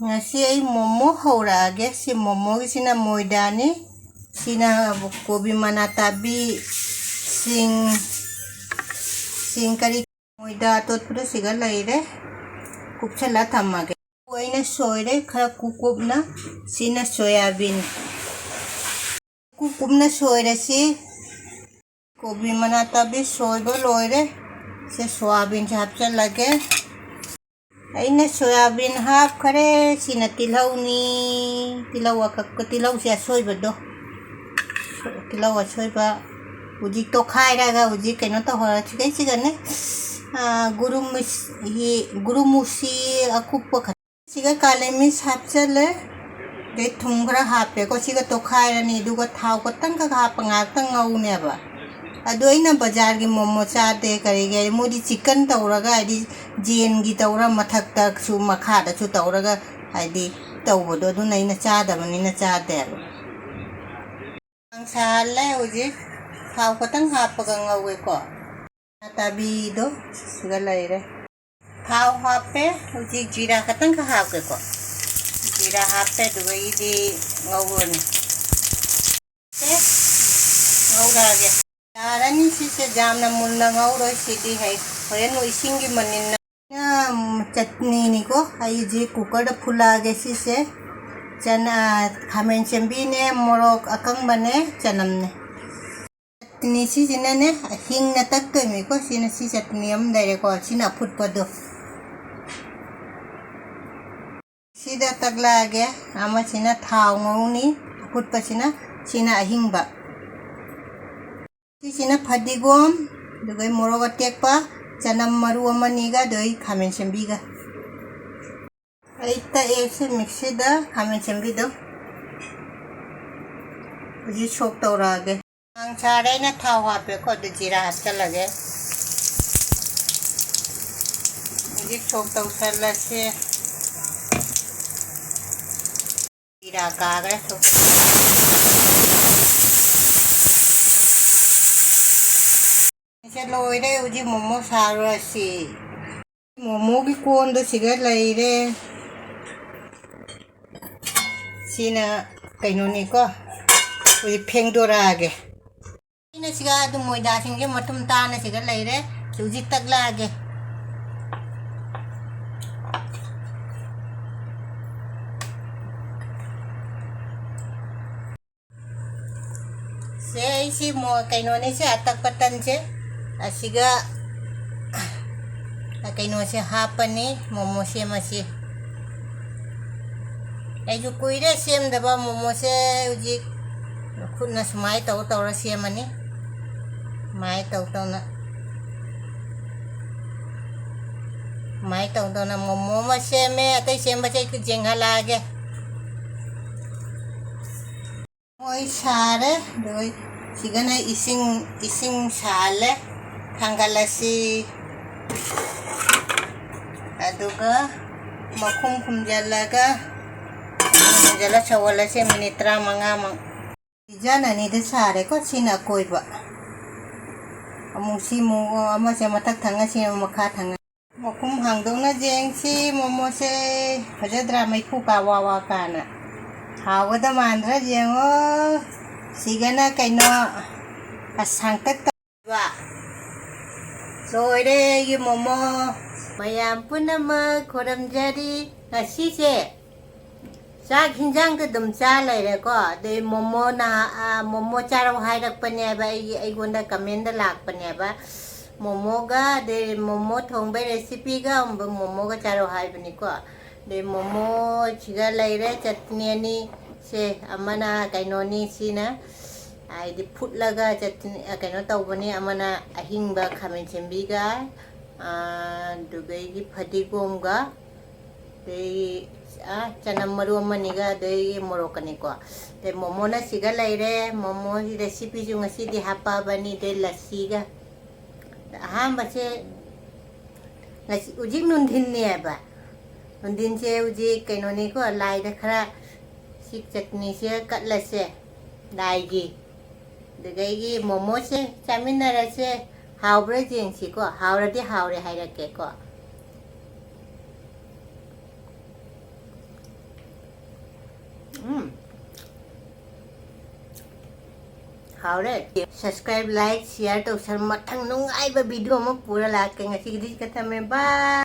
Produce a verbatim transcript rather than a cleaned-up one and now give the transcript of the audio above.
ꯉꯁꯤ ꯑꯩ ꯃꯣꯃꯣ ꯍꯧꯔꯛꯑꯒꯦ꯫ ꯁꯤ ꯃꯣꯃꯣꯒꯤꯁꯤꯅ ꯃꯣꯏꯗꯥꯅꯤ, ꯁꯤꯅ ꯀꯣꯕꯤ ꯃꯅꯥ ꯇꯥꯕꯤ, ꯁꯤꯡ, ꯁꯤꯡ ꯀꯔꯤ, ꯃꯣꯏꯗꯥ ꯑꯇꯣꯠꯄꯗꯣ ꯁꯤꯒ ꯂꯩꯔꯦ꯫ ꯀꯨꯞꯁꯜꯂ ꯊꯝꯃꯒꯦ꯫ ꯑꯩꯅ ꯁꯣꯏꯔꯦ ꯈꯔ ꯀꯨꯞ ꯀꯨꯞꯅ꯫ ꯁꯤꯅ ꯁꯣꯌꯥꯕꯤꯟ꯫ ꯀꯨꯞ ꯀꯨꯞꯅ ꯁꯣꯏꯔꯁꯤ꯫ ꯀꯣꯕꯤ ꯃꯅꯥ ꯇꯥꯕꯤ ꯁꯣꯏꯕ ꯂꯣꯏꯔꯦ꯫ ꯁꯦ ꯁꯣꯌꯥꯕꯤꯟꯁꯦ ꯍꯥꯞꯆꯜꯂꯒꯦ꯫ ꯑꯩꯅ ꯁꯣꯌꯥꯕꯤꯟ ꯍꯥꯞꯈꯔꯦ꯫ ꯁꯤꯅ ꯇꯤꯜꯍꯧꯅꯤ꯫ ꯇꯤꯜꯍꯧ ꯑꯀꯛꯄ, ꯇꯤꯜꯍꯧꯁꯦ ꯑꯁꯣꯏꯕꯗꯣ꯫ ꯇꯤꯜꯍꯧ ꯑꯁꯣꯏꯕ ꯍꯧꯖꯤꯛ ꯇꯣꯠꯈꯥꯏꯔꯒ ꯍꯧꯖꯤꯛ ꯀꯩꯅꯣ ꯇꯧꯍꯧꯔ-, ꯁꯤꯒꯩꯁꯤꯒꯅꯦ, ꯑꯥ, ꯒꯨꯔꯨꯃꯨꯁ-, ꯒꯨꯔꯨꯃꯨꯁꯤ ꯑꯀꯨꯞꯄ ꯈꯛ-, ꯁꯤꯒ ꯀꯥꯂꯦꯃꯤꯁ ꯍꯥꯞꯆꯜꯂꯦ꯫ ꯑꯗꯩ ꯊꯨꯝ ꯈꯔ ꯍꯥꯞꯄꯦꯀꯣ꯫ ꯁꯤꯒ ꯇꯣꯠꯈꯥꯏꯔꯅꯤ꯫ ꯑꯗꯨꯒ ꯊꯥꯎ ꯈꯛꯇꯪꯈꯛ ꯍꯥꯞꯄ ꯉꯥꯏꯍꯥꯛꯇꯪ ꯉꯧꯅꯦꯕ꯫ ꯑꯗꯣ ꯑꯩꯅ ꯕꯖꯥꯔꯒꯤ ꯃꯣꯃꯣ ꯆꯥꯗꯦ꯫ ꯀꯔꯤꯒꯤ? ꯍꯥꯏꯗꯤ ꯃꯣꯏꯗꯤ ꯆꯤꯛꯀꯟ ꯇꯧꯔꯒ, ꯍꯥꯏꯗꯤ ꯖꯦꯟꯒꯤ ꯇꯧꯔ ꯃꯊꯛꯇꯁꯨ ꯃꯈꯥꯗꯁꯨ ꯇꯧꯔꯒ ꯍꯥꯏꯗꯤ ꯇꯧꯕꯗꯣ, ꯑꯗꯨꯅ ꯑꯩꯅ ꯆꯥꯗꯕꯅꯤꯅ ꯆꯥꯗꯦꯕ꯫ ꯈꯥꯡ ꯁꯥꯍꯜꯂꯦ ꯍꯧꯖꯤꯛ꯫ ꯊꯥꯎ ꯈꯛꯇꯪ ꯍꯥꯞꯄꯒ ꯉꯧꯋꯦꯀꯣ꯫ ꯇꯥꯕꯤꯗꯣ ꯁꯤꯒ ꯂꯩꯔꯦ꯫ ꯊꯥꯎ ꯍꯥꯞꯄꯦ꯫ ꯍꯧꯖꯤꯛ ꯖꯤꯔꯥ ꯈꯛꯇꯪꯈꯛ ꯍꯥꯞꯀꯦꯀꯣ꯫ ꯖꯤꯔꯥ ꯍꯥꯞꯄꯦ, ꯑꯗꯨꯒ ꯑꯩꯗꯤ ꯉꯧꯔꯅꯤ꯫ ꯁꯦ, ꯉꯧꯔꯛꯑꯒꯦ꯫ ꯌꯥꯔꯅꯤ ꯁꯤꯁꯦ, ꯌꯥꯝꯅ ꯃꯨꯟꯅ ꯉꯧꯔꯣꯏ ꯁꯤꯗꯤ꯫ ꯍꯩ, ꯍꯣꯔꯦꯟ ꯏꯁꯤꯡꯒꯤ ꯃꯅꯤꯟꯅ꯫ ꯆꯠꯅꯤꯅꯤꯀꯣ, ꯑꯩꯁꯦ ꯀꯨꯀꯔꯗ ꯐꯨꯠꯂꯛꯑꯒꯦ ꯁꯤꯁꯦ꯫ ꯆꯅ-, ꯈꯥꯃꯦꯟ ꯆꯦꯝꯕꯤꯅꯦ, ꯃꯣꯔꯣꯛ ꯑꯀꯪꯕꯅꯦ, ꯆꯅꯝꯅꯦ꯫ ꯆꯠꯅꯤ ꯁꯤꯁꯤꯅꯅꯦ, ꯍꯤꯡꯅ ꯇꯛꯇꯣꯏꯅꯤꯀꯣ꯫ ꯁꯤꯅ ꯁꯤ ꯆꯠꯅꯤ ꯑꯃ ꯂꯩꯔꯦꯀꯣ, ꯁꯤꯅ ꯑꯐꯨꯠꯄꯗꯣ꯫ ꯁꯤꯗ ꯇꯛꯂꯛꯑꯒꯦ꯫ ꯑꯃꯁꯤꯅ ꯊꯥꯎ ꯉꯧꯅꯤ, ꯑꯐꯨꯠꯄꯁꯤꯅ, ꯁꯤꯅ ꯑꯍꯤꯡꯕ꯫ ꯁꯤꯁꯤꯅ ꯐꯗꯤꯒꯣꯝ, ꯑꯗꯨꯒ ꯃꯣꯔꯣꯛ ꯑꯇꯦꯛꯄ, ꯆꯅꯝ ꯃꯔꯨ ꯑꯃꯅꯤꯒ, ꯑꯗꯨꯒ ꯈꯥꯃꯦꯟ ꯁꯦꯝꯕꯤꯒ꯫ ꯑꯩ ꯇꯛꯑꯦ ꯁꯤ ꯃꯤꯛꯁꯤꯗ ꯈꯥꯃꯦꯟ ꯁꯦꯝꯕꯤꯗꯣ꯫ ꯍꯧꯖꯤꯛ ꯁꯣꯛ ꯇꯧꯔꯛꯑꯒꯦ꯫ ꯈꯥꯡ ꯁꯥꯔꯦ, ꯑꯩꯅ ꯊꯥꯎ ꯍꯥꯞꯄꯦꯀꯣ, ꯑꯗꯨ ꯖꯤꯔꯥ ꯍꯥꯞꯆꯜꯂꯒꯦ꯫ ꯍꯧꯖꯤꯛ ꯁꯣꯛ ꯇꯧꯁꯜꯂꯁꯦ꯫ ꯖꯤꯔꯥ ꯀꯥꯈ꯭ꯔꯦ꯫ ꯁꯦ ꯂꯣꯏꯔꯦ, ꯍꯧꯖꯤꯛ ꯃꯣꯃꯣ ꯁꯥꯔꯨꯔꯁꯤ꯫ ꯃꯣꯃꯣꯒꯤ ꯀꯣꯟꯗꯣ ꯁꯤꯒ ꯂꯩꯔꯦ꯫ ꯁꯤꯅ ꯀꯩꯅꯣꯅꯤꯀꯣ, ꯍꯧꯖꯤꯛ ꯐꯦꯡꯗꯣꯔꯛꯑꯒꯦ꯫ ꯑꯩꯅ ꯁꯤꯒ ꯑꯗꯨꯝ ꯃꯣꯏꯗꯥꯁꯤꯡꯁꯦ ꯃꯇꯨꯝ ꯇꯥꯅ ꯁꯤꯒ ꯂꯩꯔꯦ꯫ ꯍꯧꯖꯤꯛ ꯇꯛꯂꯛꯑꯒꯦ꯫ ꯁꯦ, ꯑꯩ ꯁꯤ ꯃꯣ-, ꯀꯩꯅꯣꯅꯦ, ꯁꯤ ꯑꯇꯛꯄ ꯇꯟꯁꯦ ꯑꯁꯤꯒ, ꯑ, ꯀꯩꯅꯣꯁꯦ ꯍꯥꯞꯄꯅꯤ, ꯃꯣꯃꯣ ꯁꯦꯝꯃꯁꯤ꯫ ꯑꯩꯁꯨ ꯀꯨꯏꯔꯦ ꯁꯦꯝꯗꯕ ꯃꯣꯃꯣꯁꯦ꯫ ꯍꯧꯖꯤꯛ ꯈꯨꯠꯅ ꯁꯨꯃꯥꯏꯅ ꯇꯧ ꯇꯧꯔ ꯁꯦꯝꯃꯅꯤ꯫ ꯁꯨꯃꯥꯏꯅ ꯇꯧ ꯇꯧꯅ, ꯁꯨꯃꯥꯏꯅ ꯇꯧ ꯇꯧꯅ ꯃꯣꯃꯣ ꯑꯃ ꯁꯦꯝꯃꯦ꯫ ꯑꯇꯩ ꯁꯦꯝꯕꯁꯦ ꯑꯩ ꯌꯦꯡꯍꯜꯂꯛꯑꯒꯦ꯫ ꯃꯣꯏ ꯁꯥꯔꯦ꯫ ꯑꯗꯨꯒ ꯁꯤꯒꯅ ꯏꯁꯤꯡ, ꯏꯁꯤꯡ ꯁꯥꯍꯜꯂꯦ꯫ ꯊꯥꯡꯒꯠꯂꯁꯤ꯫ ꯑꯗꯨꯒ ꯃꯈꯨꯝ ꯈꯨꯝꯖꯤꯜꯂꯒ, ꯈꯨꯝꯖꯤꯜꯂ ꯁꯧꯍꯜꯂꯁꯦ ꯃꯤꯅꯤꯠ ꯇꯔꯥꯃꯉꯥꯃꯨꯛ꯫ ꯗꯤꯖꯥꯏꯟ ꯑꯅꯤꯗ ꯁꯥꯔꯦꯀꯣ꯫ ꯁꯤꯅ ꯑꯀꯣꯏꯕ꯫ ꯑꯃꯨꯛ ꯁꯤ ꯑꯃꯨꯛ ꯑꯃꯁꯦ ꯃꯊꯛ ꯊꯪꯉ, ꯁꯤ ꯑꯃꯨꯛ ꯃꯈꯥ ꯊꯪꯉ꯫ ꯃꯈꯨꯝ ꯍꯥꯡꯗꯣꯛꯅ ꯌꯦꯡꯁꯤ ꯃꯣꯃꯣꯁꯦ꯫ ꯐꯖꯗ꯭ꯔꯥ? ꯃꯩꯐꯨ ꯀꯥ ꯋꯥ ꯋꯥ ꯀꯥꯅ꯫ ꯍꯥꯎꯒꯗ ꯃꯥꯟꯗ꯭ꯔꯥ? ꯌꯦꯡꯉꯣ꯫ ꯁꯤꯒꯅ ꯀꯩꯅꯣ, ꯑꯁ, ꯁꯥꯡꯇꯛ ꯇꯧꯕ꯫ ꯂꯣꯏꯔꯦ ꯑꯩꯒꯤ ꯃꯣꯃꯣ꯫ ꯃꯌꯥꯝ ꯄꯨꯝꯅꯃꯛ ꯈꯨꯔꯨꯝꯖꯔꯤ꯫ ꯉꯁꯤꯁꯦ ꯆꯥꯛ ꯍꯤꯟꯖꯥꯡꯗ ꯑꯗꯨꯝ ꯆꯥ ꯂꯩꯔꯦꯀꯣ꯫ ꯑꯗꯩ ꯃꯣꯃꯣꯅ, ꯑ, ꯃꯣꯃꯣ ꯆꯥꯔꯧ ꯍꯥꯏꯔꯛꯄꯅꯦꯕ, ꯑꯩꯒꯤ, ꯑꯩꯉꯣꯟꯗ ꯀꯃꯦꯟꯗ ꯂꯥꯛꯄꯅꯦꯕ꯫ ꯃꯣꯃꯣꯒ, ꯑꯗꯩ ꯃꯣꯃꯣ ꯊꯣꯡꯕꯩ ꯔꯦꯁꯤꯄꯤꯒ ꯑꯃꯨꯛ ꯃꯣꯃꯣꯒ ꯆꯥꯔꯧ ꯍꯥꯏꯕꯅꯤꯀꯣ꯫ ꯑꯗꯩ ꯃꯣꯃꯣꯁꯤꯒ ꯂꯩꯔꯦ ꯆꯠꯅꯤ ꯑꯅꯤ꯫ ꯁꯦ, ꯑꯃꯅ ꯀꯩꯅꯣꯅꯤ, ꯁꯤꯅ ꯍꯥꯏꯗꯤ ꯐꯨꯠꯂꯒ ꯆꯠꯅꯤ, ꯑ, ꯀꯩꯅꯣ ꯇꯧꯕꯅꯤ, ꯑꯃꯅ ꯑꯍꯤꯡꯕ ꯈꯥꯃꯦꯟ ꯁꯦꯝꯕꯤꯒ, ꯑ, ꯑꯗꯨꯗꯒꯤ ꯐꯗꯤꯒꯣꯝꯒ, ꯑꯗꯩ, ꯑ, ꯆꯅꯝ ꯃꯔꯨ ꯑꯃꯅꯤꯒ, ꯑꯗꯩ ꯃꯣꯔꯣꯛꯀꯅꯤꯀꯣ꯫ ꯑꯗꯩ ꯃꯣꯃꯣꯅ ꯁꯤꯒ ꯂꯩꯔꯦ꯫ ꯃꯣꯃꯣꯒꯤ ꯔꯦꯁꯤꯄꯤꯁꯨ ꯉꯁꯤꯗꯤ ꯍꯥꯞꯄꯛꯑꯕꯅꯤ꯫ ꯑꯗꯩ ꯂꯁꯤꯒ꯫ ꯑꯍꯥꯟꯕꯁꯦ ꯉꯁꯤ, ꯍꯧꯖꯤꯛ ꯅꯨꯡꯊꯤꯟꯅꯦꯕ꯫ ꯅꯨꯡꯊꯤꯟꯁꯦ ꯍꯧꯖꯤꯛ ꯀꯩꯅꯣꯅꯤꯀꯣ, ꯂꯥꯏꯗ ꯈꯔ ꯁꯤ ꯆꯠꯅꯤꯁꯦ ꯀꯠꯂꯁꯦ, ꯂꯥꯏꯒꯤ꯫ ꯑꯗꯨꯗꯒꯤ ꯃꯣꯃꯣꯁꯦ ꯆꯥꯃꯤꯟꯅꯔꯁꯦ꯫ ꯍꯥꯎꯕ꯭ꯔꯥ ꯌꯦꯡꯁꯤꯀꯣ꯫ ꯍꯥꯎꯔꯗꯤ ꯍꯥꯎꯔꯦ ꯍꯥꯏꯔꯛꯀꯦꯀꯣ꯫ ꯎꯝ꯫ ꯍꯥꯎꯔꯦ꯫ Subscribe, like, share ꯇꯧꯁꯜ꯫ ꯃꯊꯪ ꯅꯨꯡꯉꯥꯏꯕ video ꯑꯃ ꯄꯨꯔ ꯂꯥꯛꯀꯦ꯫ ꯉꯁꯤꯒꯤꯗꯤ ꯁꯤꯗ ꯊꯝꯃꯦ꯫ Bye꯫